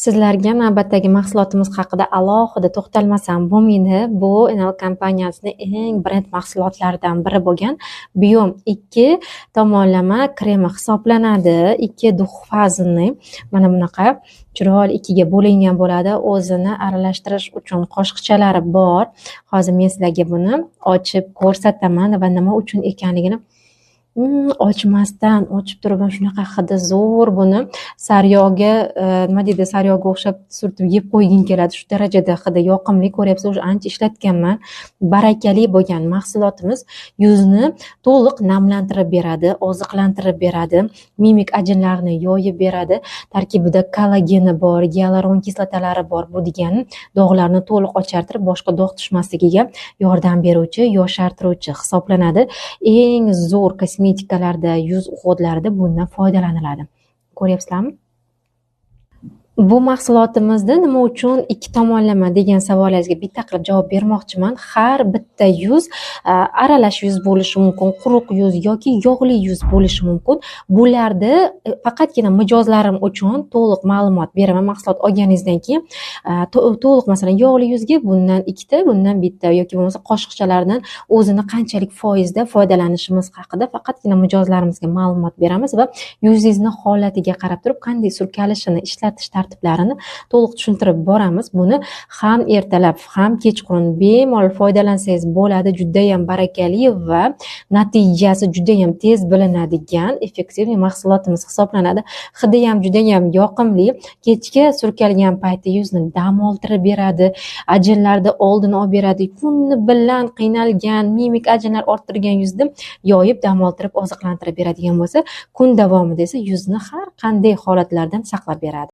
Sizlarga navbatdagi mahsulotimiz haqida alohida to'xtalmasam bo'lmaydi. Bu NL kompaniyasining eng brend mahsulotlaridan biri bo'lgan Biom 2 tomonlama kremi hisoblanadi. 2 двухфазный, mana bunaqa chiroyli ikkiga bo'lingan bo'ladi. O'zini aralashtirish uchun qoshiqchalari bor. Hozir men sizlarga buni ochib ko'rsataman va nima uchun ekanligini ochmasdan ochib turib ham shunaqa hidi zo'r, buni saryog'ga, nima deydi, saryog'ga o'xshab surtib yeb qo'yging keladi. Shu darajada hidi yoqimli. Ko'ryapsiz, уже ancha ishlatganman. Barakali bo'lgan mahsulotimiz yuzni to'liq namlantirib beradi, oziqlantirib beradi, mimik ajinlarni yoyib beradi. Tarkibida kollageni bor, gialuron kislotalari bor. Bu degani dog'larni to'liq ochartirib, boshqa dog' tushmasligiga yordam beruvchi, yoshartiruvchi hisoblanadi. Eng zo'r kosmetikalarda, yuz уход larida bundan foydalaniladi. Ko'ryapsizlarmi? Bu mahsulotimizni nima uchun ikki tomonlama degan savolingizga bitta qilib javob bermoqchiman. Har bitta yuz aralash yuz bo'lishi mumkin, quruq yuz yoki yog'li yuz bo'lishi mumkin. Bularda faqatgina mijozlarim uchun to'liq ma'lumot beraman. Mahsulot olganingizdan keyin to'liq, masalan, yog'li yuzga bundan ikkita, bundan bitta yoki bo'lmasa qoshiqchalardan o'zini qanchalik foizda foydalanishimiz haqida faqatgina mijozlarimizga ma'lumot beramiz va yuzingizni holatiga qarab turib qanday surkalishini, ishlatish tartiblarini to'liq tushuntirib boramiz. Buni ham ertalab, ham kechqurun bemalol foydalansangiz bo'ladi. Judayam barakali va natijasi judayam tez bilinadigan effektivniy mahsulotimiz hisoblanadi. Hidi ham judayam yoqimli. Kechga surkalgan payti yuzni dam oltirib beradi, ajinlarni oldini olib beradi. Kuni bilan qiynalgan, mimik ajinlar orttirgan yuzni yoyib, dam oltirib, oziqlantirib beradigan bo'lsa, kun davomida esa yuzni har qanday holatlardan saqlab beradi.